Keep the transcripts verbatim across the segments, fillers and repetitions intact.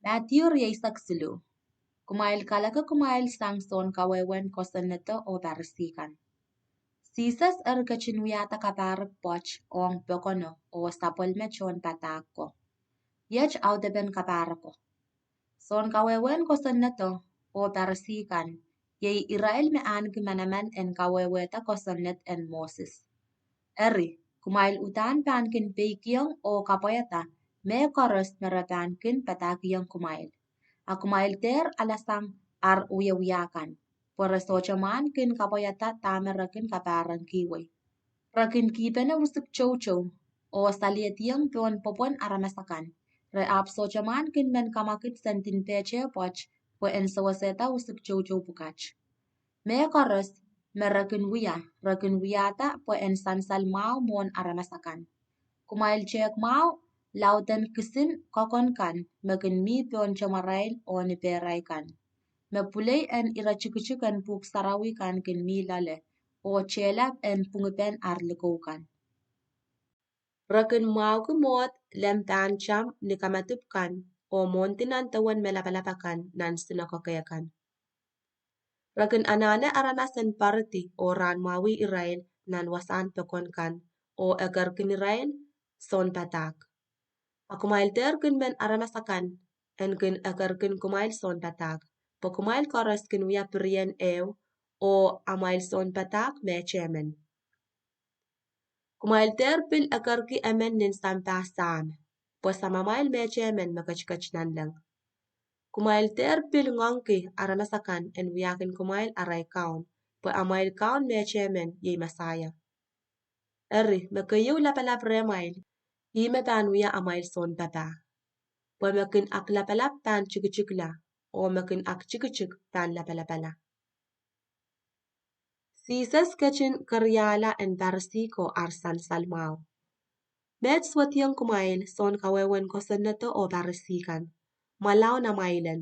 Madiu rieisek siluh. Kumwail kaleke kumwail sang soun kawehwehn kosonnedo oh Parisi kan. Sises eri ketin wiahda kapahrek pwoat ong pokono oh sapwellime tohnpadahk ko. Iet audepen kapahreko. Soun kawehwehn kosonnedo oh Parisi kan, iei irail me ahneki manaman en kawehwehda kosonned en Moses. Eri, kumwail uhdahn pahn kin peikiong oh kapwaiada mehkoaros me re pahn kin padahkihong kumwail. A kumwail dehr alasang ar wiewia kan, pwe re sohte mwahn kin kapwaiada dahme re kin kapahrengkihwei. Re kin kihpene wisik toutou, oh saliediong pohn pwopwon aramas akan. Re ahpw sohte mwahn kin men kamwakid sendin pehte pwoat, pwe en sewesehda wisik toutou pwukat. Mehkoaros me re kin wia, re kin wiahda pwe en sansal mwahu mwohn aramas akan. Kumwail tehk mwahu lauden kisin kokon kan me kin mi pohn temwarail oh nipehrail kan, me pwulei en iretikitik en pwuhk sarawi kan kin mi loale, oh tehlap en pwungipen ar likou kan. Re kin mwahuki mwohd lempahn tam ni kamadipw kan, oh mwohndi nan dewen me lapalap akan nan sinakoke kan. Re kin anahne aramas en pwaridi oh rahnmwahwih irail nan wasahn pokon kan, oh ekerkin irail sounpadahk. A kumwail dehr kin men aramas akan en kin ekerkin kumwail sounpadahk, pwe kumwail koaros kin wia pirien ehu, oh amwail sounpadahk mehtehmen. Kumwail dehr pil ekerki emen nin sampah Sahm, pwe Samamwail mehtehmen me ketiket nanleng. Kumwail dehr pil ngoangki aramas akan en wiahkin kumwail arail kaun, pwe amwail kaun mehtehmen iei Mesaia. Eri, me keieu lapalap rehmwail, ih me pahn wia amwail sounpapah. Pwe me kin aklapalap pahn tikitikla, oh me kin aktikitik pahn lapalapala. Sises ketin keriahla en Parisi ko ar sansal mwahu. Meid suwediong kumwail, soun kawehwehn kosonnedo oh Parisi kan, mwalaun amwailen.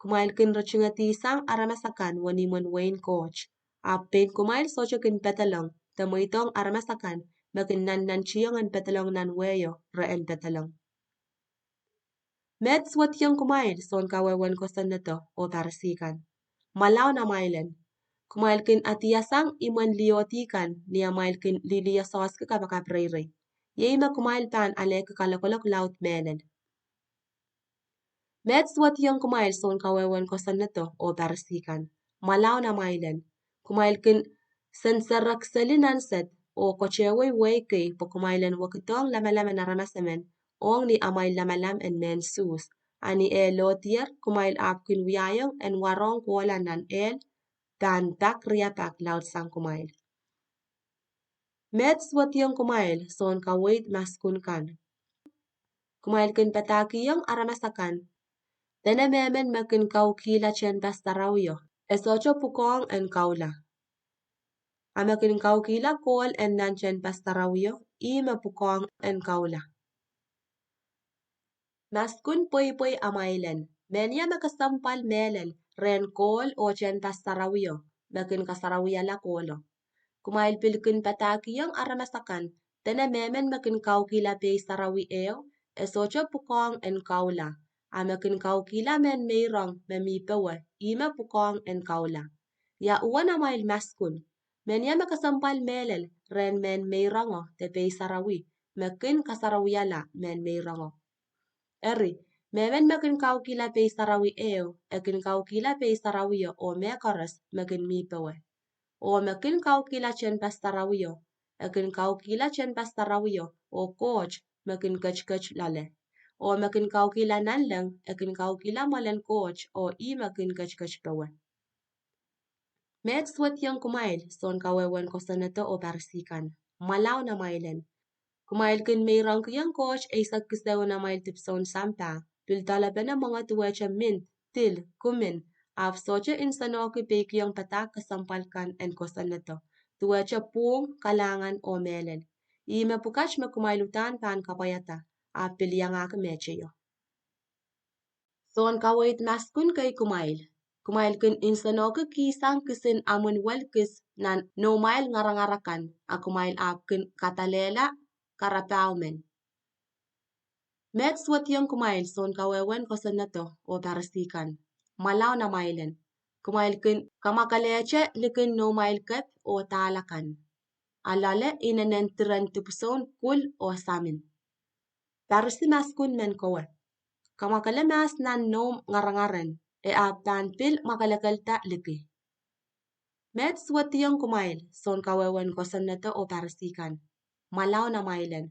Kumwail kin ritingedihsang aramas akan wenihmwen wehin Koht, ahpw pein kumwail sohte kin pedolong, de mweidohng aramas akan me kin nannantiong en pedolong nan wehio re en pedolong. Meid suwediong kumwail, soun kawehwehn kosonnedo oh Parisi kan, mwalaun amwailen. Kumwail kin adihasang imwen liohdi kan ni amwail kin liliososki kapakap reirei. Iei me kumwail pahn alehki kalokolok laud mehlel. Meid suwediong kumwail, soun kawehwehn kosonnedo oh Parisi kan, mwalaun amwailen. Kumwail kin senserekseli nan sed, oh kotehwei wehi kei, pwe kumwail en wekidohng lamalam en aramas emen, ong ni amwail lamalam en mehn Suhs, a ni ehl lohdier, kumwail ahpw kin wiahiong en warohng kohla nan ehl, pahn pak riapak laudsang kumwail. Meid suwediong kumwail, soun kaweid maskun kan. Kumwail kin padahkihong aramas akan, dene mehmen me kin kaukihla tehnpas sarawio, e sohte pwukoahng en kaula. A me kin kaukihla kohl en nan tehnpas sarawio, ih me pwukoahng en kaula. Maskun pweipwei amwailen, mehnia me kesempwal mehlel rehn kohl oh tehnpas sarawio, me kin kasarawihala kohlo. Kumwail pil kin padahkihong aramas akan, dene mehmen me kin kaukihla pei sarawi ehu, e sohte pwukoahng en kaula. A me kin kaukihla mehn meirong me mi powe, ih me pwukoahng en kaula. Ia uwen amwail maskun, mehnia me kesempwal mehlel rehn mehn meirongo de pei sarawi, me kin kasarawihala mehn meirongo. Eri, mehmen me kin kaukihla pei sarawi ehu, e kin kaukihla pei sarawio oh mehkoaros me kin mi powe. Oh me kin kaukihla tehnpas sarawio, e kin kaukihla tehnpas sarawio oh Koht me kin ketiket loale. Oh me kin kaukihla nanleng, e kin kaukihla mwoalen Koht oh ih me kin ketiket powe. Meid suwediong kumwail, soun kawehwehn kosonnedo oh Parisi kan, mwalaun amwailen. Kumwail kin meirongkihong Koht eisek kisehu en amwail dipwisoun sampah, pil doalepene mwenge duwehte mint, dil, kumin, ahpw sohte nsenohki peikiong padahk kesempwal kan en kosonnedo, duwehte pwuhng, kalahngan oh mehlel. Ih me pwukat me kumwail uhdahn pahn kapwaiada, ahpw pil iangahki mehteio. Soun kaweid maskun kei kumwail. Kumwail kin nsenohki kihsang kisin amwin welkis nan noumwail ngarangar akan, a kumwail ahpw kin kadalehla karapahmen. Meid suwediong kumwail sounkawehwehn kosonnedo oh Parisi kan, mwalaun amwail en! Kumwail kin kamwakelehte likin noumwail kep oh dahl akan, a loale inenen diren dipwisoun kul oh samin. Parisi maskun men kowe! Kamwakele mahs nan noumw ngarangaren, e ahpw pahn pil mwakelekelda liki. Meid suwediong kumwail sounkawehwehn kosonnedo oh Parisi kan, mwalaun amwail en!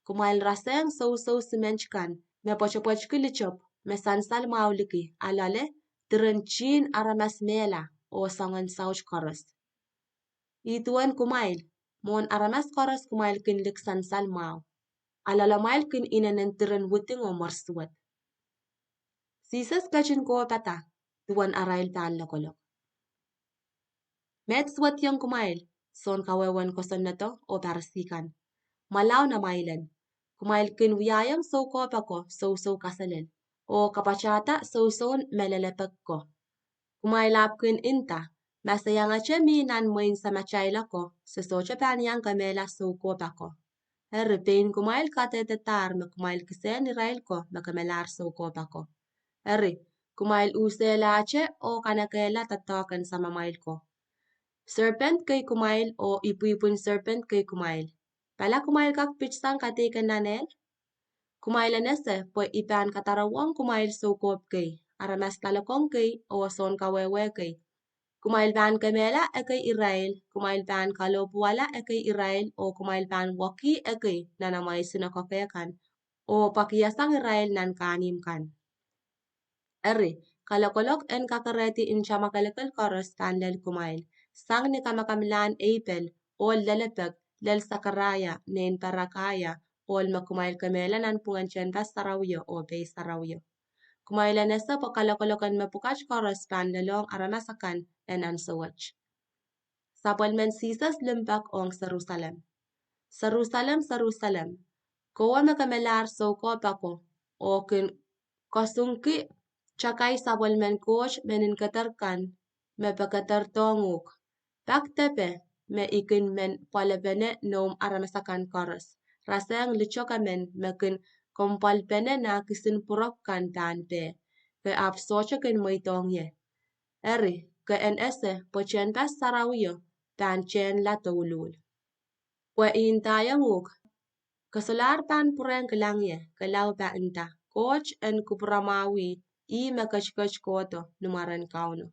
Kumwail rasehng sousou siment kan, me pwetepwetki litop, me sansal mwahu liki, a loale diren tihn aramas mehla oh soangen saut koaros. Ih duwen kumwail, mwohn aramas koaros kumwail kin lik sansal mwahu, a loalamwail kin inenen diren widing oh mwersuwed. Sises ketin kohpada duwen arail pahn lokolok. Meid suwediong kumwail sounkawehwehn kosonnedo oh Parisi kan, mwalaun amwail en! Kumwail kin wiahiong soukohp ako sousou kaselel, oh kapwatahda sousoun melelepek ko. Kumwail ahpw kin nda, ma se iangete mi nan mwein samatail ako, se sohte pahn iang kemehla soukohp ako. Eri, pein kumwail kadehdedahr me kumwail kisehn irail ko me kemelahr soukohp ako. Eri, kumwail usehlahte oh kanekehla doadoahk en samamwail ko. Serpent kei kumwail oh ipwihpwin serpent kei kumwail, pala kumwail kak pitsang kadeik en nan ehl? Kumwail en ese pwe I pahn kadarowohng kumwail soukohp kei, aramas loalokong kei, oh sounkawehwe kei. Kumwail pahn kemehla ekei irail, kumwail pahn kalohpwuwala ekei irail, oh kumwail pahn wekih ekei nan amwail sinakok kan, oh pwakiasang irail nan kahnimw kan. Eri, kalokolok en kakerehdi nta mwakelekel koaros pahn lel kumwail, sang ni kamakamlahn Eipel, ohl lelepek, lel Sakaraia, nein Parakaia, ohl me kumwail kemehla nanpwungen tehnpas sarawio oh pei sarawio. Kumwail en ese pwe kalokolok en mepwukat koaros pahn lelohng aramas akan en ansou wet. Sapwellimen Sises Limpoak ong Serusalem. Serusalem, Serusalem, kowe me kemelahr soukohp ako, oh kin koasungki takai sapwellimen Koht meninkeder kan me pekederdohng uhk! Pak depe me I kin men pwalepene noumw aramas akan koaros, rasehng litok emen me kin komwpwalpene nah kisin pwurok kan pahn peh, ke ahpw sohte kin mweidohng ie. Eri, ke en ese pwe tehnpas sarawio pahn tehnla douluhl. Pwe I ndaiong uhk, ke solahr pahn pwurehng kilang ie, ke lao pahn nda, Koht en kupwuramwahwih, ih me ketiket kohdo ni mwaren Kauno.